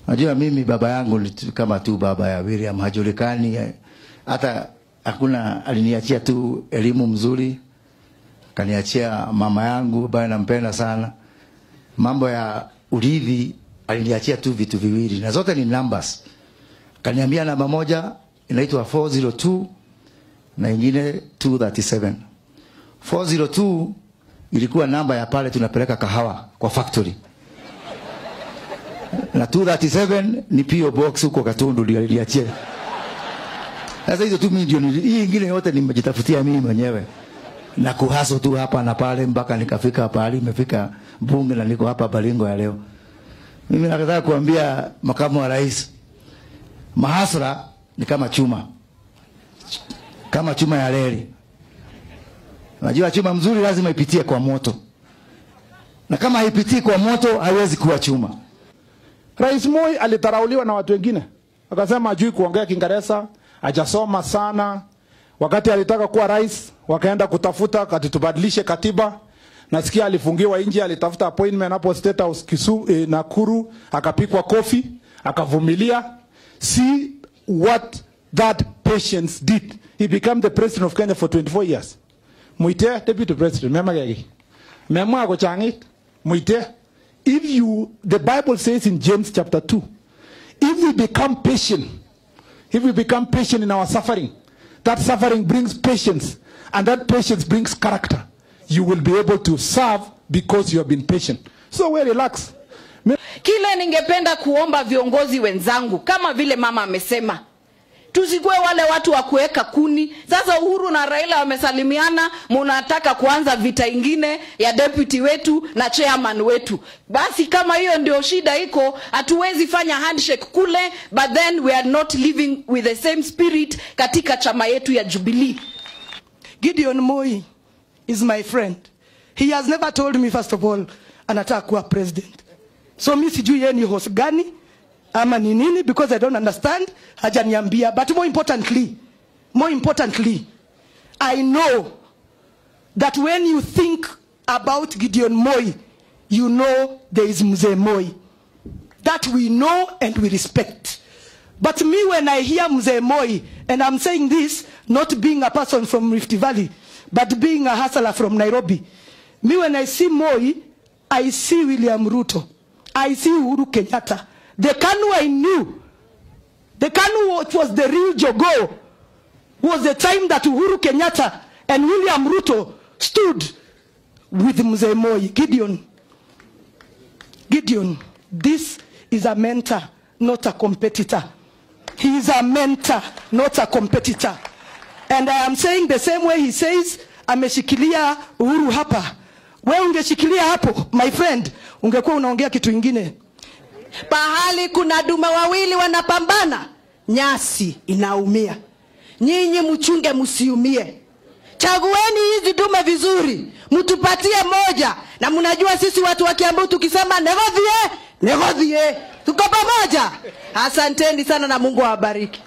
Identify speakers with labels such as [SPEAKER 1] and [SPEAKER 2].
[SPEAKER 1] Najua mimi baba yangu ni kama tu baba ya William, hajulikani hata hakuna. Aliniachia tu elimu mzuri, kaniachia mama yangu ambaye nampenda sana. Mambo ya urithi aliniachia tu vitu viwili na zote ni numbers. Kaniambia namba moja inaitwa 402 na ingine 237. 402 ilikuwa namba ya pale tunapeleka kahawa kwa factory. Na 237 ni PO box huko Katundu ndio aliniachia. Sasa hizo tu mimi ndio, hii ingine yote nimejitafutia mimi mwenyewe. Na kuhaso tu hapa na pale mpaka nikafika pale, nimefika bunge na niko hapa Baringo ya leo. Mimi nataka kuambia makamu wa rais, mahasra ni kama chuma. Kama chuma ya reli. Unajua chuma mzuri lazima ipitie kwa moto. Na kama haipitii kwa moto haiwezi kuwa chuma.
[SPEAKER 2] Rais Moi alidharauliwa na watu wengine. Akasema hajui kuongea Kiingereza, hajasoma sana. Wakati alitaka kuwa rais, wakaenda kutafuta kati tubadilishe katiba. Nasikia alifungiwa nje, alitafuta appointment hapo State House Nakuru, akapikwa kofi, akavumilia. See what that patience did. He became the president of Kenya for 24 years. Muite deputy president, mema gegi. Mema kochangit, muite. If you, the Bible says in James chapter 2, if we become patient, if we become patient in our suffering, that suffering brings patience, and that patience brings character. You will be able to serve because you have been patient. So we relax.
[SPEAKER 3] Kile ningependa kuomba viongozi wenzangu, kama vile mama amesema, tusikuwe wale watu wa kuweka kuni. Sasa Uhuru na Raila wamesalimiana, mnataka kuanza vita ingine ya deputy wetu na chairman wetu. Basi kama hiyo ndio shida iko, hatuwezi fanya handshake kule, but then we are not living with the same spirit katika chama yetu ya Jubilee.
[SPEAKER 4] Gideon Moi is my friend. He has never told me, first of all, anataka kuwa president. So mimi sijui yeye ni host gani ama ni nini, because I don't understand. Hajaniambia. But more importantly, I know that when you think about Gideon Moi, you know there is Mzee Moi. That we know and we respect. But me, when I hear Mzee Moi, and I'm saying this not being a person from Rift Valley, but being a hustler from Nairobi, me, when I see Moi, I see William Ruto. I see Uhuru Kenyatta. The KANU I knew, the KANU which was the real Jogoo, was the time that Uhuru Kenyatta and William Ruto stood with Mzee Moi. Gideon, this is a mentor, not a competitor. He is a mentor, not a competitor. And I am saying the same way he says, ameshikilia Uhuru hapa. Wewe ungeshikilia hapo, my friend, ungekuwa unaongea kitu ingine.
[SPEAKER 5] Pahali kuna dume wawili wanapambana, nyasi inaumia. Nyinyi mchunge msiumie. Chagueni hizi dume vizuri, mtupatie moja. Na mnajua sisi watu wa Kiambu tukisema negodhie, negodhie. Tuko pamoja. Asanteni sana na Mungu awabariki.